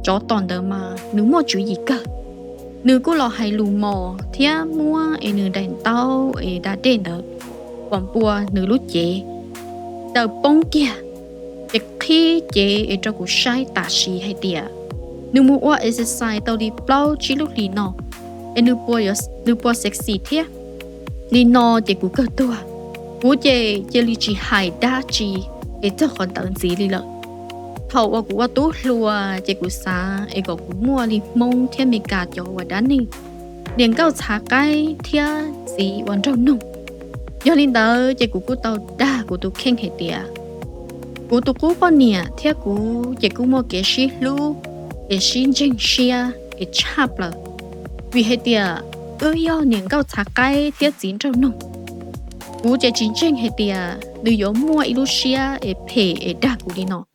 tsov tom ntawd mas nws muaj tswv yim kawg. Nws kuj los hais lus mos thiab muab es nws daim ntaub es da dej ntawd pom npua nws lub cev daws poob kiag, ces qhib cev es rau kuv saib tam sim hais tias nws mus ua exercise tau li plaub tsib lub hlis no es nws puas sexy thiab. Li no ces kuv kawg tuag, kuv ces cia li tsis hais dab tsi es txog qhov ntawd ntxiv li lawm. Thaum uas kuv ua tub hluas ces kuv xav es kom kuv muaj li Hmoob thiab Meskas cov uas dab neeg, niam nkauj txhav qaib thiab txiv uas nraug noog. Yog li ntawd ces kuv kuj tau dag kuv tus kheej hais tias kuv tus qub poj niam thiab kuv ces kuj muaj kev sib hlub es sib ntseeg siab es tshaj plaws, vim hais tias wb yog niam nkauj txhav qaib thiab txiv nraug noog. Kuv ces tsis ntseeg hais tias nws yuav muaj ib lub siab es phem es dag kuv li no.